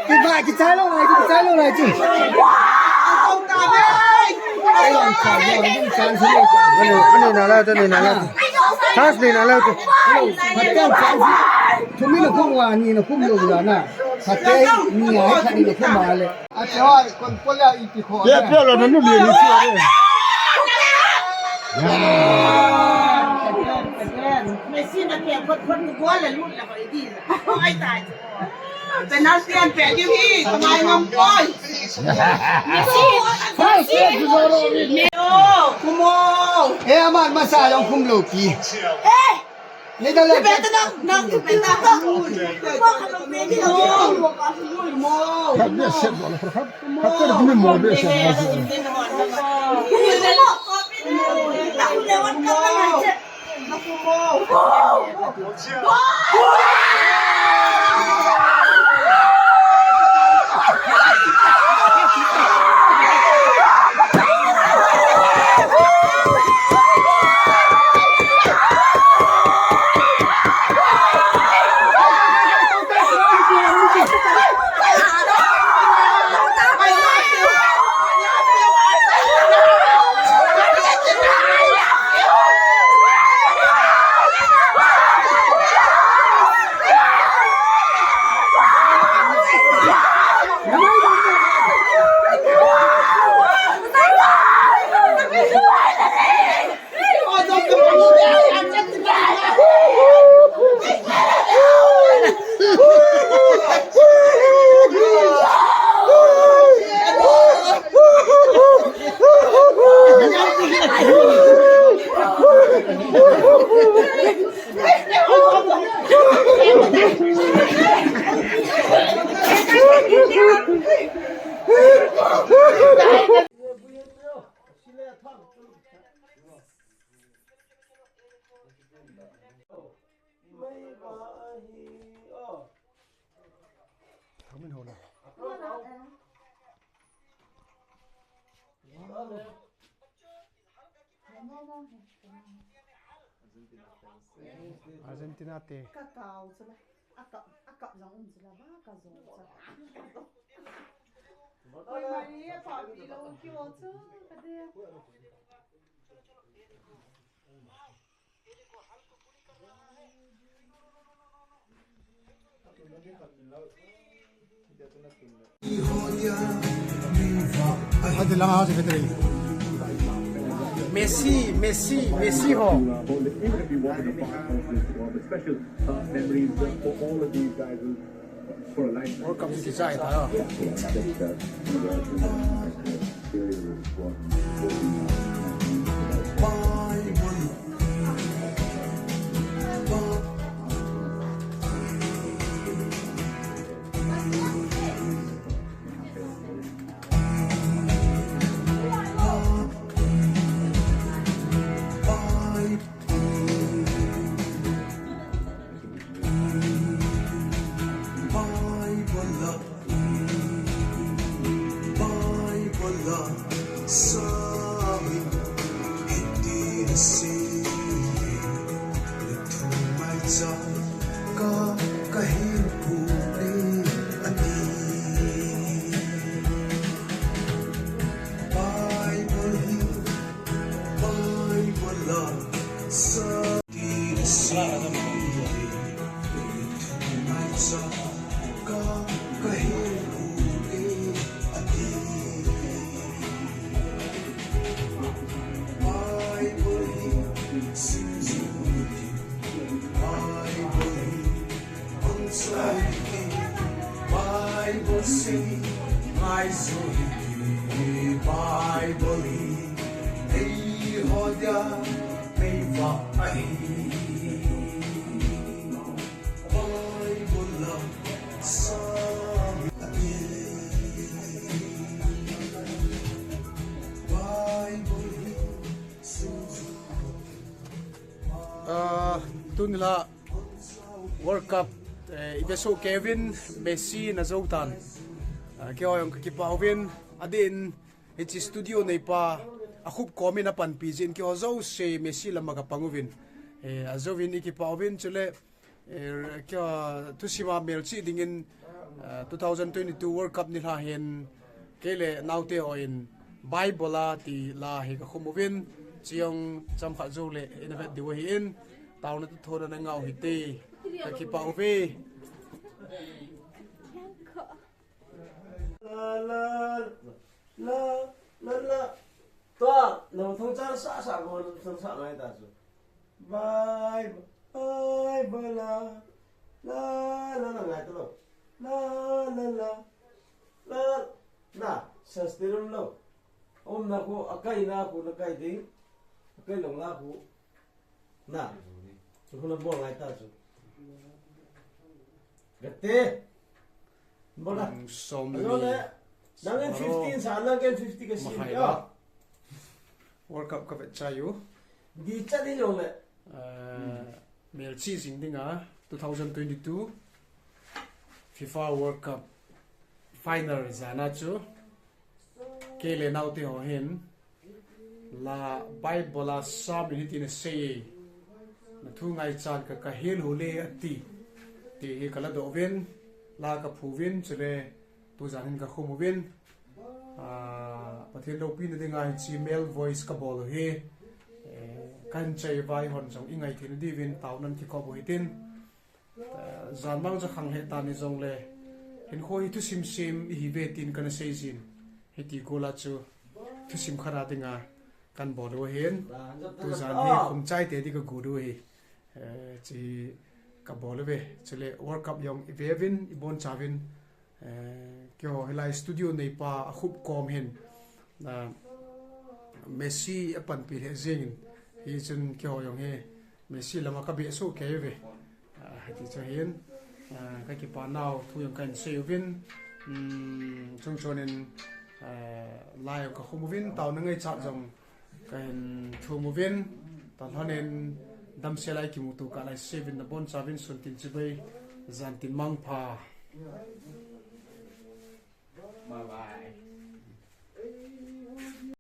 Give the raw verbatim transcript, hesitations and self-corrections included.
Kiba, kichai lou lai chu, kichai lou lai chu. Ani na la, ani na la. Chance ni na la chu. Phaten chance. Thum ni na khum a, ni na khum lou la na. Phaten ni a, khat ni na khum a le. Ache ho, kon pol a ipi kho. Pe, pe lo na nu le ni chu. Messi na pe khot khot goal la lut la ko idi. Ai tai. Penalty an pe diu hi, kamai ngam koi. Messi. Kumo. Eh, aman masa jong khum lou pi. Eh. Ni da le. Pe ta na, na pe ta. Kumo. Kumo. Khat ni set wala khat. Khat ni mo be sa. Kumo. Argentina te. Ka kau chu la. A kap, a kap jong um chu la, ba ka jong chu. Oi, Maria, pa pi lo ki wo chu, ka de. Messi, Messi, Messi ho. Even if you want to be part of this club, it's special, uh, memories, uh, for all of these guys who, for a lifetime. World Cup kichai ta. Bible say, my soul, Bible, ei hodia, mei va ahi. Bible. Tun la World Cup, eh, i ve soh kei uvin, Messi na jou tan. Ah, keiho jong ka kipah uvin, adeh in hiche studio neipa, a khup kom in a panpi jeh in keiho jouse Messi lama ka pang uvin. Eh, ajouvin i kipah uvin, chule, eh, keiho thusim a melchih dingin, ah, two thousand twenty-two World Cup nilhah hin, kei le naote hon Bible a ti la hi ka khum uvin, chujong chomkhat jou le i na vet diu ahin, taona toh thouna na ngah u hite, ka kipah uve. La, la, la, la, la. Tua, na thong cha sa sa ko thong sa ngai ta chu. Bye, bye, bye, la. La, la, la, ngai ta lou. La, la, la. La, na, sa still lou. Umna khu, akai na khu, na kai ding. Akai lou na khu. Na. Chu khu na bol ngai ta chu. Gate. Bol na. Mm, som Hello ni. Le. Nang en Saro. Fifteen sa, nang en fifty ka sim. Mahai ya. La. World Cup ka vet chai u. Di cha ni jong le. Eh, melchih jing dinga, two thousand twenty-two FIFA World Cup final jan a chu. Kei le naote ho hin. La Bible a Psalm in hitin asei e. Na thu ngaichat ka, ka hil hule ati. Ti hi ka ladoh uvin, la ka phu uvin, chule tujan hin ka khum uvin. Ah, Pathen loupina dinga hiche male voice ka bol u hi. Eh, ka hin chai uva eihon jong i ngai theina diuvin taonan kikop u hitin. Eh, jan mang chu khang lheh tan hijongle, hinkho hi thusim sem ihi uve tin kana sei jin. Hiti kol a chu thusim khat a dinga kan bol u ahin. Tujan hi khum chai te di ka got u ahi. Eh, chi ka bol uve. Chule World Cup jong i ve uvin, i boncha uvin. Eh, keiho hilai studio neipa a khup kom hin, ah, Messi a panpi lheh jeng in, hichun keiho jong hi Messi lama ka beh soh kei uve. Ah, hiti chu hin, ah, ka kipa nau thu jong ka hin sei uvin, um, chung chon in, ah, la jong ka khum uvin, taona ngaichat jong ka hin thum uvin, ta lhon in damsel a i kimuto kah lai seh uvin na boncha uvin sun tin chibai, jan tin mangpha. Bye bye.